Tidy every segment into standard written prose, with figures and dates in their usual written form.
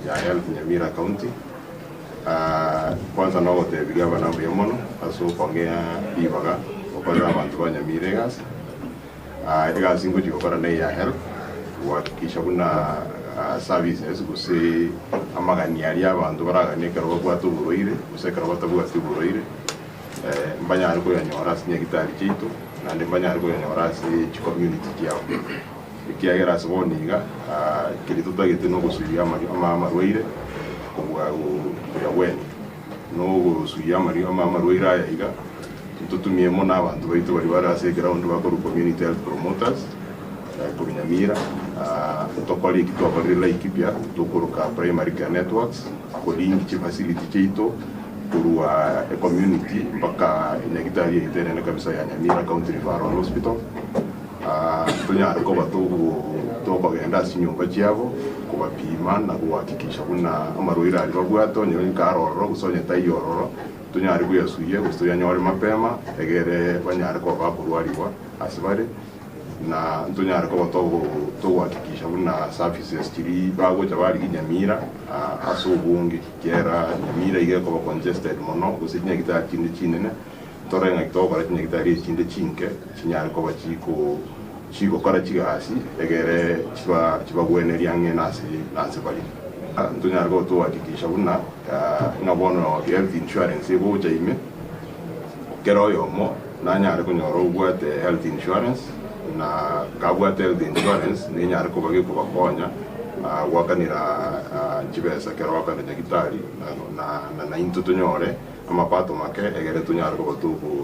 ya Health Nyamira County. Kwanza nogotebia gavana mbuya mono ase okong'ea ribaga gokorera abanto ba Nyamira egasi. Egasi ngochia gokora neye ya health, gohakikisha buna services gose amagani aria abanto baraganie ekero babwate oborwaire gose ekero batabwati oborwaire mbanyare koyanyora ase chinyagitari chiaito naende mbanyare koyanyora ase chicommunity chiabo. Ekiagera ase bono iga keria totagete nogosuia amarwaire kobua koyagwenia. Na ogosuia amarwaire aya iga, ntotumie mono abanto baito baria bare ase eground bakorwa community health promoters korwa Nyamira, ntokore eki twakorire Laikipia tokoroka primary care networks, kolink chifacility chiaito korwa ecommunity mpaka enyagitari yaito enene kabisa ya Nyamira County Referral Hospital. Tonyare koba tokogenda ase chinyomba chiabo kobapima na gohakikisha buna amarwaire aria babwate onye nkare ororo gose onye taiyo ororo, tonyare koyasuia gose toyanyore mapema egere banyare koba bakorwarigwa ase bare, na ntonyare koba togohakikisha buna services chiria bagocha barigia Nyamira ase obonge ekiagera Nyamira iga ekoba congested mono gose chinyagitari chinde chinene. Tore ng'aki togokora chinyagitari echinde chinke chinyare koba chigokora chigasi egere chibagwenerie ang'e nase bare. Ntonyare koba togohakikisha buna ng'a bono health insurance egocha ime, kera oyomo nanyare konyora obwate health insurance na kabwate health insurance nenyare koba gekobakonya goakanera chibesa ekero goakana nyagitari na naintwe tonyore Amapato make, egere tonyare koba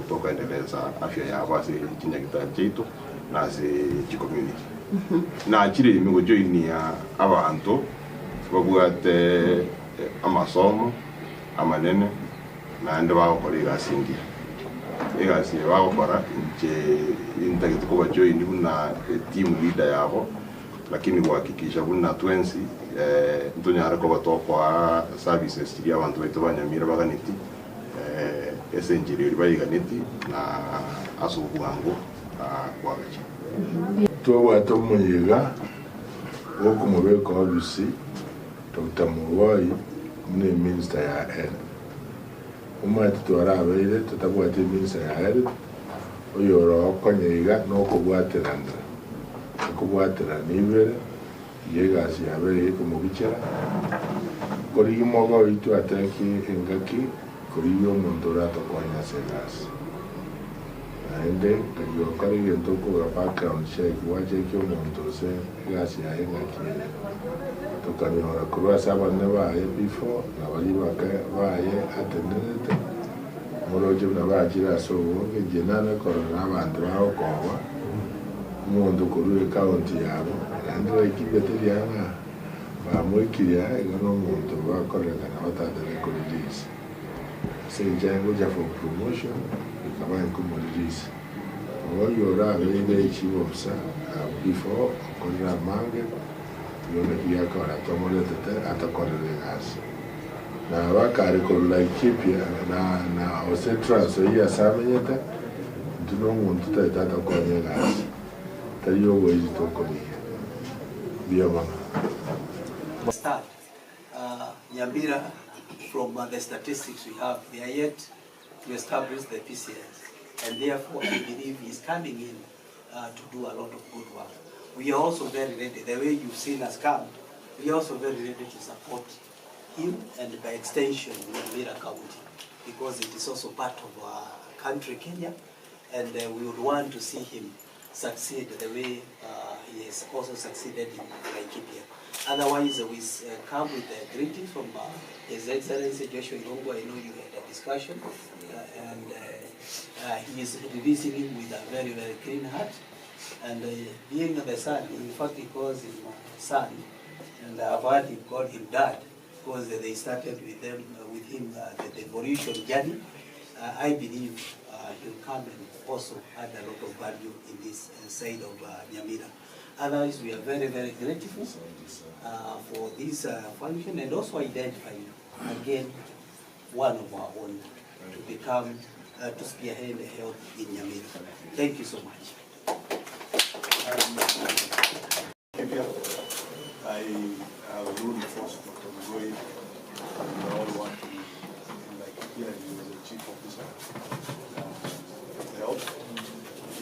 tokoendeleza afya yabo ase chinyagitari chiaito na ase chicommunity. Nachire ime gojoinia abanto babwate amasomo amanene naende bagokora egasi engiya. Egasi eye bagokora inche intagete kobajoini buna eteam leader yabo. Lakini gohakikisha buna twensi ntonyare koba tokoa services chiria abanto baito ba Nyamira baganeti ase enchera eria baiganeti na ase obwango koagacha. Twabwate omoyega bw'okomobeka obisi Doctor Mogoi buna eminister ya Health. Omanyete twarabeire totabwati eminister ya Health, oyore okonya iga nokobwaterana. Okobwaterana ibere, iga egasi yabeire gekomogichera, korigia moga oitwe ateki engaki korigia omonto oratokonye ase egasi. Naende ngaki gokora egento okogora background check gwachekia omonto ase egasi yaye engaki ere. Tokanyora korwa ase abanene baye before na baria bake baye atenenerete, moroche buna bachire ase obonge, inche nane korora abanto bagokoba. Omonto korwa ecounty yabo, naende Laikipia teri ang'e aa, bamoikirie aa igo nomonto bakorekana batatebe ko release. Ase eng'encho aye ngocha for promotion, goika baye komo release. Oyo orabeire chief officer before okorire amange, igo naki gekogera tomoretete atokorere egasi. Na abakare korwa Laikipia na na gose Trans Nzoia ase amenyete, intwe nomonto totagete atokonye egasi, tari oboiri tokorigia. Mbuya mono. Start Nyamira from the statistics we have they are yet to establish the PCS and therefore I believe he is coming in to do a lot of good work. We are also very ready, the way you've seen us come, we are also very ready to support him and by extension Nyamira County because it is also part of our country Kenya and uh, we would want to see him succeed the way uh, he has also succeeded in Laikipia. Otherwise, we uh, come with a greeting from uh, His Excellency Joshua Irungu. I know you had a discussion, uh, and uh, uh, he is releasing him with a very, very clean heart. And uh, being the son, in fact, he calls him uh, son, and I've heard him call him dad because they started with them, uh, with him uh, the devolution journey. Uh, I believe uh, he'll come and also add a lot of value in this uh, side of uh, Nyamira. Otherwise, we are very, very grateful uh, for this uh, function and also identifying again one of our own to become uh, to spearhead the health in Nyamira. Thank you so much. I have known Dr. Mgoi.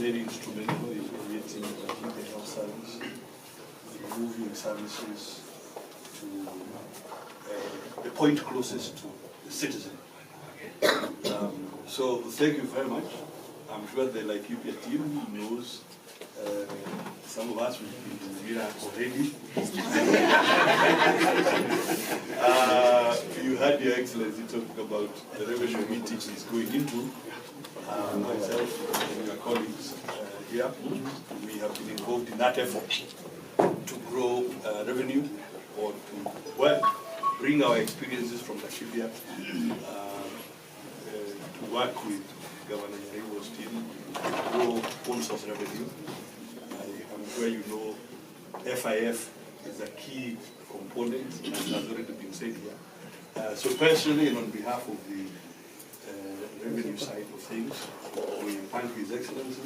very instrumental in creating the health service, in moving services to the point closest to the citizen. So thank you very much. I'm sure the Laikipia team knows some of us will be in Nyamira already. You heard Your Excellency talking about the revenue meeting he's going into. Myself and your colleagues here, we have been involved in that effort to grow revenue or to, well, bring our experiences from Laikipia to work with Governor Nyaribo's team to grow own source revenue. I am sure you know FIF is a key component, as has already been said here. So personally and on behalf of the revenue side of things, we thank His Excellency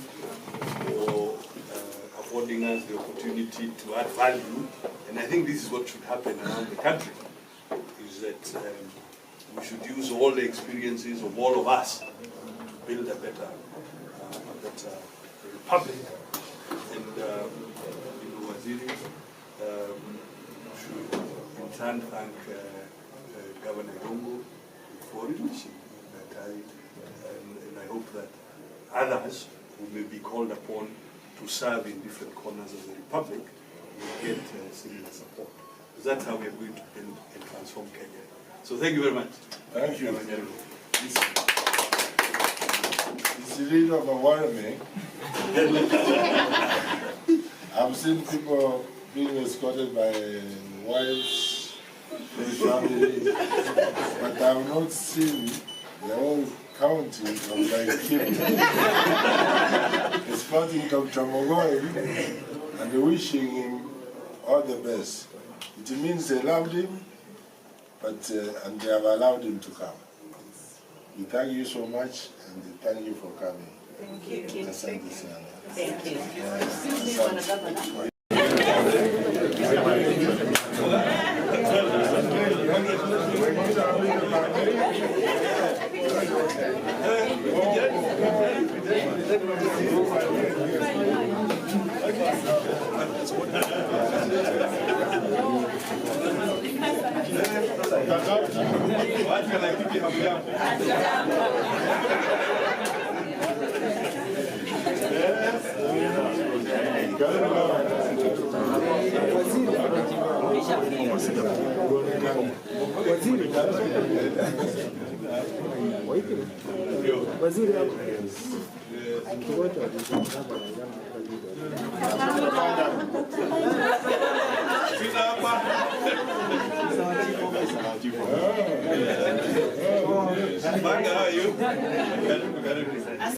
for affording us the opportunity to add value. And I think this is what should happen around the country, is that we should use all the experiences of all of us to build a better republic. And Waziri should in turn thank Governor Irungu for releasing that I, and I hope that others who may be called upon to serve in different corners of the republic will get similar support. Because that's how we are going to build and transform Kenya. So thank you very much. Thank you. Governor Nyaribo. It's really overwhelming. I've seen people being escorted by wives, their family, but I've not seen the whole county of Laikipia escorting Dr. Mogoi and wishing him all the best. It means they loved him, but and they have allowed him to come. We thank you so much, and thank you for coming. Thank you. Asante sana. Thank you. Yeah, Excuse me, Bwana asante. Governor. Watu wa Laikipia hamjambo. Waziri. Waziri hapo. Sita hapa. Banga, how are you? Karibu, karibu.